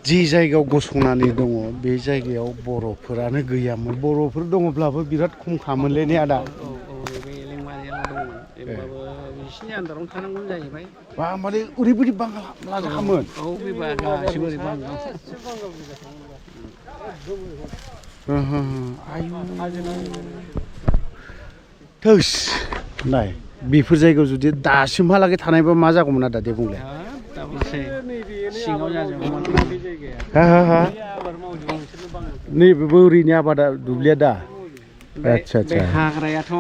जि जायगायाव गसंनानै दङ बे जायगायाव बर'फोरानो गैयामोन बर'फोर दङब्लाबो बिराद खमखामोनलै ने आदा बे लेंमारियाल' दंमोन जेब्लाबो बिसिनि आन्दारावनो थानांगौ जाहैबाय बा माने ओरैबायदि बांगाल लाजाखामोन औ बे गासिबो ओरै बांगाल थोस नाय बेफोर जायगायाव जुदि दासिमहालागै थानायबा मा जागौमोन आदा दे बुंलाय सिङाव जाजोबोमोन हा हा हा नैबे बोरिनि आबादा दुब्लिया दा आच्छा बे हाग्रायाथ'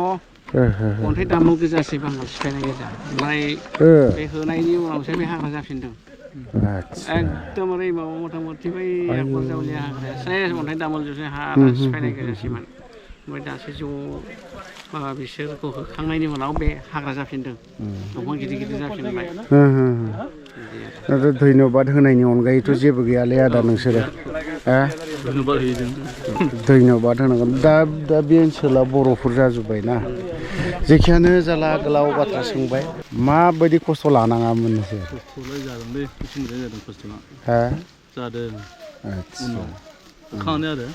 अन्थाइ दामोल गोजासै बांगाल सिफायनाय गोजा ओमफ्राय बे होनायनि उनावसो बे हाग्रा जाफिनदों एकदम ओरै माबा मथा मथि बै आखर जावलिया हाग्राया सेस अन्थाइ दामोलजोंसो हाग्रा सिफायनाय गोजासैमोन ओमफ्राय दासो ज' माबा बिसोरखौ होखांनायनि उनाव बे हाग्रा जाफिनदों दंफां गिदिर गिदिर जाफिनबाय धन्यबाद होनायनि अनगायैथ' जेबो गैयालै आदा नोंसोरो धन्यबाद होनांगोन दा बे ओनसोला बर'फोर जाजोब्बाय ना जेखियानो जाला गोलाव बाथ्रा सोंबाय माबायदि खस्थ' लानाङामोन नोंसोर खस्थ'लाय जादोंलै एसे मोजां जादों खस्थ'आ हा जादों आच्छा खामानि आरो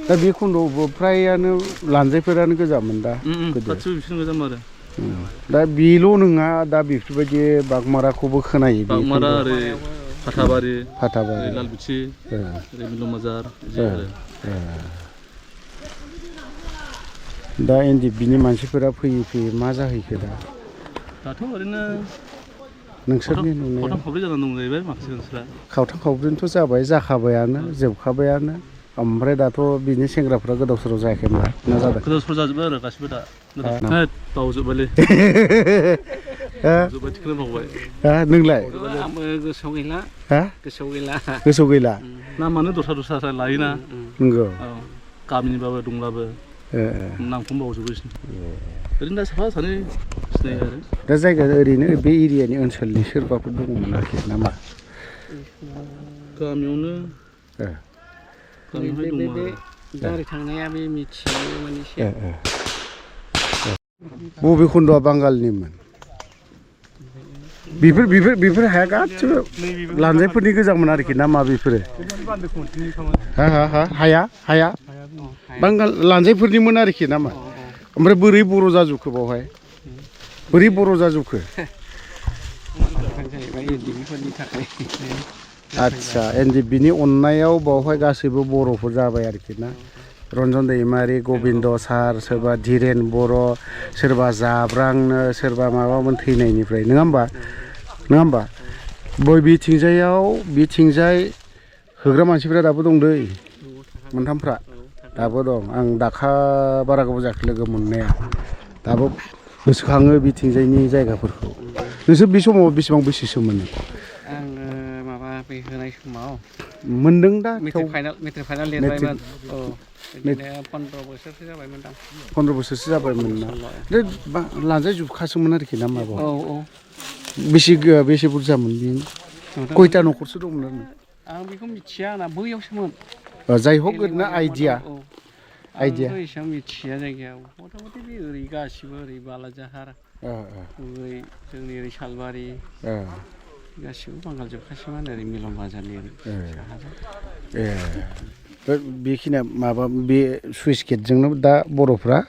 दा बे खन्द'आवबो फ्रायानो लानजायफोरानो गोजामोन दा गासिबो बिसोरनो गोजाम आरो दा बेल' नङा दा बेफोरबायदि बागमाराखौबो खोनायो बागमारा ओरै फाथाबारि फाथाबारि लालबिथि ओरै मिलं बाजार दा एनडिएफबिनि मानसिफोरा फैयै फैयै मा जाहैखो दाथ' ओरैनो नोंसोरनि नुनायाव खावथाम खावब्रै जानानै दं जाहैबाय माखासे मानसिफ्रा खावथाम खावब्रैनोथ' जाबाय जाखाबायानो जोबखाबायानो ओमफ्राय दाथ' बिनि सेंग्राफ्रा गोदाव सोराव जायाखै होनबा ना जादों गोदाव सोराव जाजोब्बाय आरो गासिबो दा बावजोब्बायलै जोब्बाय थिखोनो बावबाय नोंलाय आंबो गोसोआव गैला गोसोआव गैला नामानो दस्रा दस्रा लायोना नंगौ गामिनिबाबो दंब्लाबो नामखौनो बावजोबो ओरैनो दा साफा सानै सिनायो आरो दा जायगा ओरैनो बे एरियानि ओनसोलनि सोरबाफोर दङमोन आरोखि नामा गामियावनो गारि थांनाया बे मिथियोमोन एसे बबे खन्द'आ बांगालनिमोन बेफोर हाया गासिबो लानजायफोरनि गोजामोन आरोखि ना मा बेफोरो हाया बांगाल लानजायफोरनिमोन आरोखि नामा ओमफ्राय बोरै बर' जाजोबखो बावहाय बोरै बर' जाजोबखो आच्छा एनडिएफबिनि अननायाव बावहाय गासैबो बर'फोर जाबाय आरोखि ना रन्जन दैमारि गबिन्द सार सोरबा धीरेन बर' सोरबा जाब्रांनो सोरबा माबामोन थैनायनिफ्राय नङा होमबा बिथिंजाय होग्रा मानसिफ्रा दाबो दं दै मोनथामफ्रा दाबो दं आं दाखा बारा गोबाव जायाखै लोगो मोननाया दाबो गोसोखाङो बिथिंजायनि जायगाफोरखौ नोंसोर बे समाव बेसेबां बैसोसो मोनो आङो माबा बे होनाय समाव मोनदों दा मेट्रिक फाइनाल लिरबायमोन बिदिनो 15 बोसोरसो जाबायमोन दां 15 बोसोरसो जाबायमोन ना लानजाय जुबखासोमोन आरोखि ना माबा बेसे बुरजामोन बे खयथा न'खरसो दंमोन आं बेखौ मिथिया आंना बैयावसोमोन जाय हक ओरैनो आइडिया एसेबां मिथिया जायगायाव मथा मथि बे ओरै गासिबो ओरै बालाजाहार ओरै जोंनि ओरै सालबारि गासिबो बांगाल जोबखासैमोन ओरै मिलं बाजारनि बेखिनिया माबा बे सुइस गेटजोंनो दा बर'फ्रा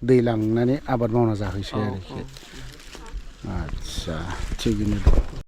दै लांनानै आबाद मावना जाहैसै आरोखि आच्छा थिगैनो दं